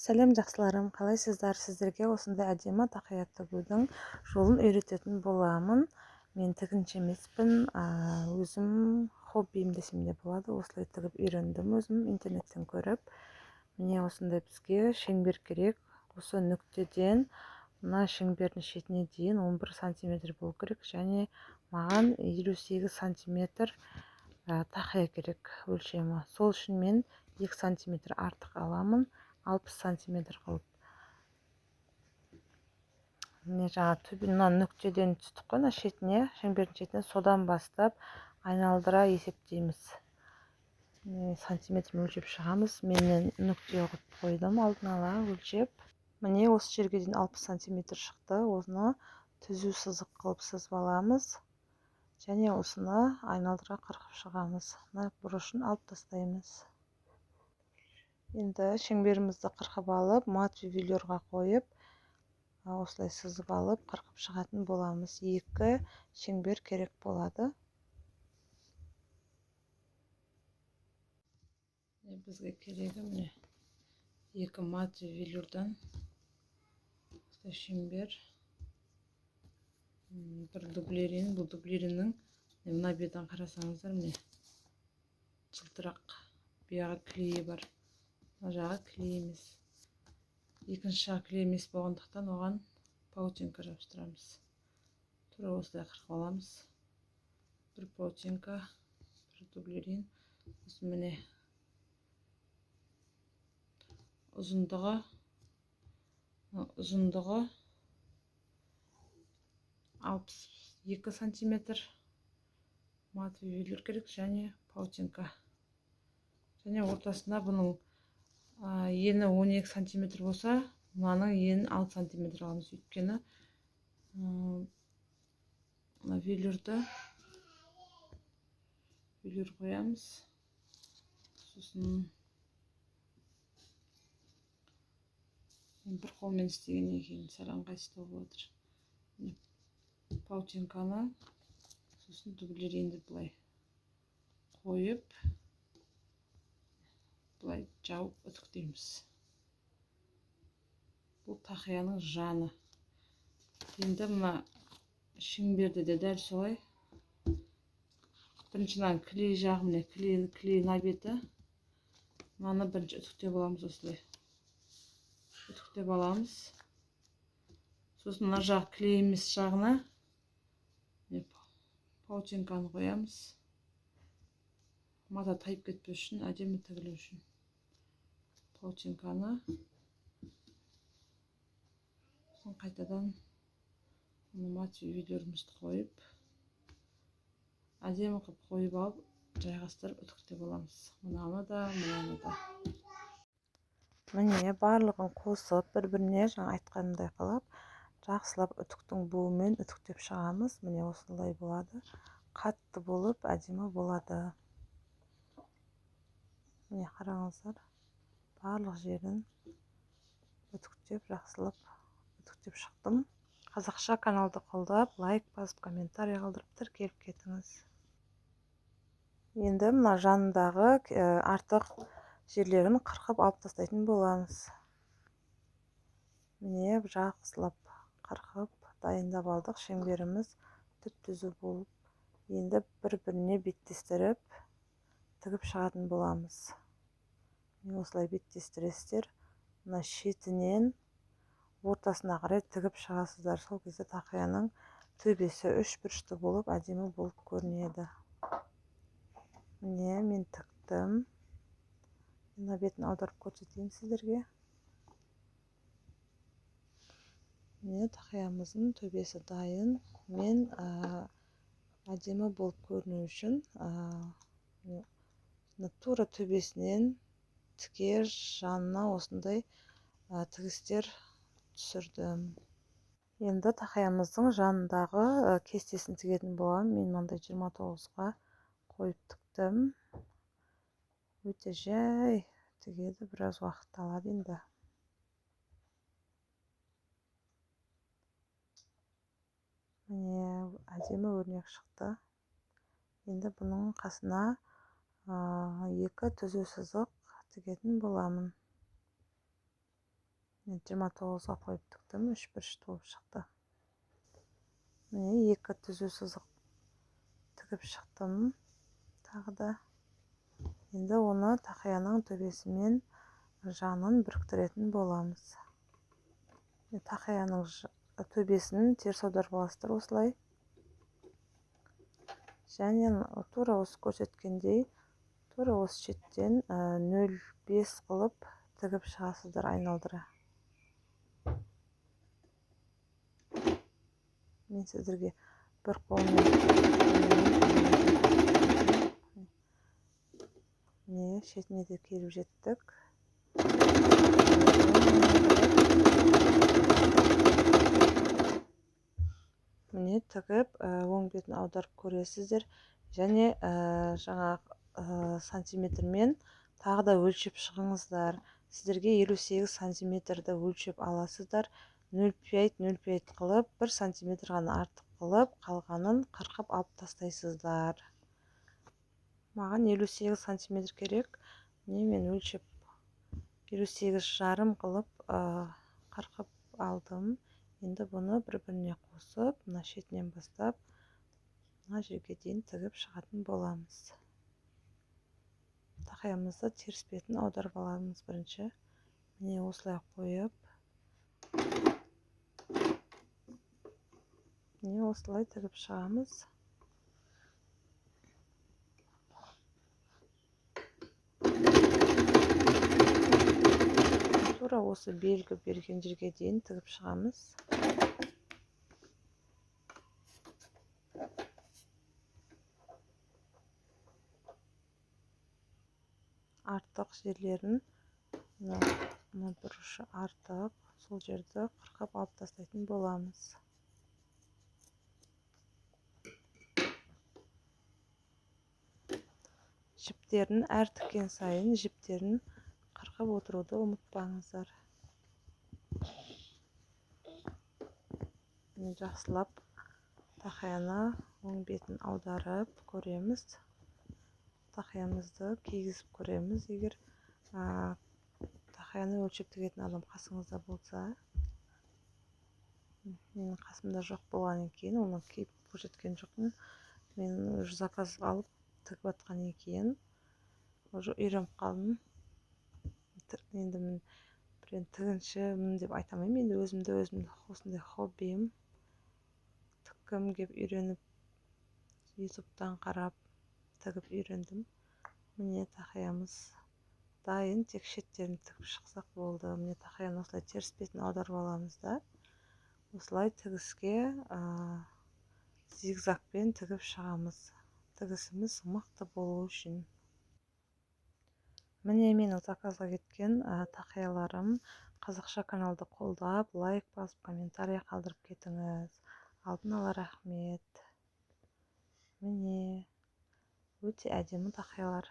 Сәлем жақсыларым, қалайсыздар? Сіздерге осындай әдемі тақия тігудің жолын үйрететін боламын. Мен тігінші емеспін, өзім хоббиім десем де болады. Осылай тігіп үйрендім өзім интернеттен көріп. Міне осындай бізге шеңбер керек. Осы нүктеден мына шеңбердің шетіне дейін 11 сантиметр болу керек, және маған 58 сантиметр тақия керек өлшемі. Сол үшін мен 2 сантиметр артық аламын, 60 сантиметр қылып. Міне жаңа түбі мына нүктеден түстік қой, мына шетіне, шеңбердің шетіне, содан бастап айналдыра есептейміз. Міне сантиметрмен өлшеп шығамыз. Мен нүкте қойып қойдым алдын ала өлшеп. Міне осы жерге дейін 60 сантиметр шықты. Осыны түзу сызық қылып сызып аламыз. Және осыны айналдыра қырқып шығамыз. Мына бұрышын алып тастаймыз. Енді шеңберімізді қырқып алып, мат велюрға қойып, осылай сызып алып, қырқып шығатын боламыз. 2 шеңбер керек болады. Бізге керегі міне 2 мат велюрдан осылай шеңбер, бір дублерин. Бұл дублериннің мына бетін қарасаңыздар, міне жылтырақ, бұяғы клейі бар. Мына жағы клей емес. Екінші жағы клей емес болғандықтан оған паутинка жабыстырамыз. Тура осылай қырқып аламыз. Бір паутинка, бір дублерин. Сосын міне ұзындығы 62 сантиметр мат велюр керек және паутинка. Және ортасында бұның ені 12 сантиметр болса, мынаның енін 6 сантиметр аламыз. Өйткені мына велюрді велюр қоямыз. Сосын бір қолмен істегеннен кейін сәл ыңғайсыздау болып отыр. Паутинканы сосын дублеринді былай қойып, былай жауып үтіктейміз. Бұл тақияның жаны. Енді мына шеңберді де дәл солай. Бірінші мына клей жағы, міне клей мына беті. Мынаны бірінші үтіктеп аламыз осылай. Үтіктеп аламыз. Сосын мына жақ клей емес жағына паутинканы қоямыз. Мата тайып кетпес үшін, әдемі тігілу үшін паутинканы. Сосын қайтадан мат велюрімізді қойып, әдемі қылып қойып алып, жайғастырып үтіктеп аламыз. Мынаны да, мынаны да. Міне барлығын қосып, бір-біріне жаңа айтқанымдай қылып, жақсылап үтіктің буымен үтіктеп шығамыз. Міне осындай болады. Қатты болып, әдемі болады. Міне қараңыздар, барлық жерін үтіктеп, жақсылап үтіктеп шықтым. Қазақша каналды қолдап, лайк басып, комментарий қалдырып, тіркеліп кетіңіз. Енді мына жанындағы артық жерлерін қырқып алып тастайтын боламыз. Міне жақсылап қырқып дайындап алдық. Шеңберіміз түп-түзу болып, енді бір-біріне беттестіріп тігіп шығатын боламыз. Міне осылай беттестіресіздер. Мына шетінен ортасына қарай тігіп шығасыздар. Сол кезде тақияның төбесі үш бұрышты болып, әдемі болып көрінеді. Міне мен тіктім. Мына бетін аударып көрсетейін сіздерге. Міне тақиямыздың төбесі дайын. Мен әдемі болып көріну үшін тура төбесінен тіке жанына осындай тігістер түсірдім. Енді тақиямыздың жанындағы кестесін тігетін боламын. Мен мынандай 29-ға қойып тіктім. Өте жай тігеді, біраз уақыт алады енді. Міне әдемі өрнек шықты. Енді бұның қасына 2 түзу сызық тігетін боламын. Мен 29-ға қойып тіктім, 3 бұрышты болып шықты. Міне 2 түзу сызық тігіп шықтым. Тағы да енді оны тақияның төбесімен жанын біріктіретін боламыз. Тақияның төбесін теріс аударып аласыздар осылай. Және тура осы көрсеткендей, тура осы шеттен 0,5 қылып тігіп шығасыздар айналдыра. Мен сіздерге бір қолмен міне шетіне де келіп жеттік. Міне тігіп, оң бетін аударып көресіздер. Және жаңа сантиметрмен тағы да өлшеп шығыңыздар. Сіздерге 58 сантиметрді өлшеп аласыздар. 0,5 қылып, 1 сантиметр ғана артық қылып, қалғанын қырқып алып тастайсыздар. Маған 58 сантиметр керек. Міне мен өлшеп 58,5 қылып қырқып алдым. Енді бұны бір-біріне қосып, мына шетінен бастап мына жерге дейін тігіп шығатын боламыз. Тақиямызды теріс бетін аударып аламыз бірінші. Міне осылай қойып, міне осылай тігіп шығамыз. Тура осы белгі берген жерге дейін тігіп шығамыз. Артық жерлерін, мына бұрышы артық, сол жерді қырқып алып тастайтын боламыз. Жіптерін әр тіккен сайын жіптерін қырқып отыруды ұмытпаңыздар. Міне жақсылап тақияны оң бетін аударып көреміз. Тақиямызды кигізіп көреміз. Егер тақияны өлшеп тігетін адам қасыңызда болса, менің қасымда жоқ болғаннан кейін оны киіп көрсеткен жоқпын. Мен уже заказ алып тігіп жатқаннан кейін уже үйреніп қалдым. Енді мен бір тігіншімін деп айта алмаймын. Енді өзімді өзім осындай хоббиім, тіккім кеп үйреніп, ютубтан қарап тігіп үйрендім. Міне тақиямыз дайын, тек шеттерін тігіп шықсақ болды. Міне тақияны осылай теріс бетін аударып аламыз да, осылай тігіске зигзагпен тігіп шығамыз. Тігісіміз мықты болу үшін. Міне менің заказға кеткен тақияларым. Қазақша каналды қолдап, лайк басып, комментарий қалдырып кетіңіз. Алдын ала рахмет. Міне өте әдемі тақиялар.